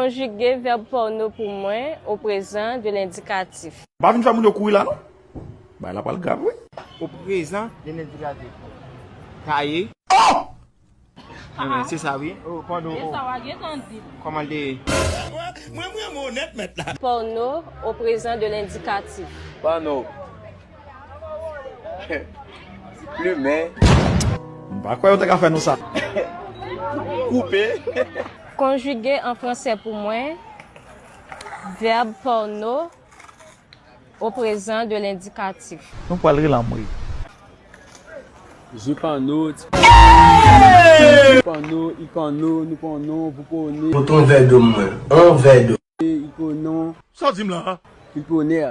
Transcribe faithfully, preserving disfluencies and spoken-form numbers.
Konjige vèb pòno pou mwen o prezan de lendikatif. Pa vin fè moun yo kouri la non. Bagay la pral grav wi. O prezan de lendikatif. Kaye. Oh! Enben, se sa wi. Oh, pòno. E sa w a gentan di l. Kòman l te ye? Mwen mwen mwen onèt mèt la. Pòno o prezan de lendikatif. Pano. Plimen. M pa kwè yo te ka fè nou sa. Koupe. Konjige an fransè pou mwen vèb pòno o prezan de lendikatif. Nou pral ri lanmri. Je pano, ti pano, i pano, nou pano, vous pano, Pote yon vè dlo mwen. Yon vè dlo. i pano, Sa w di m la? il pano.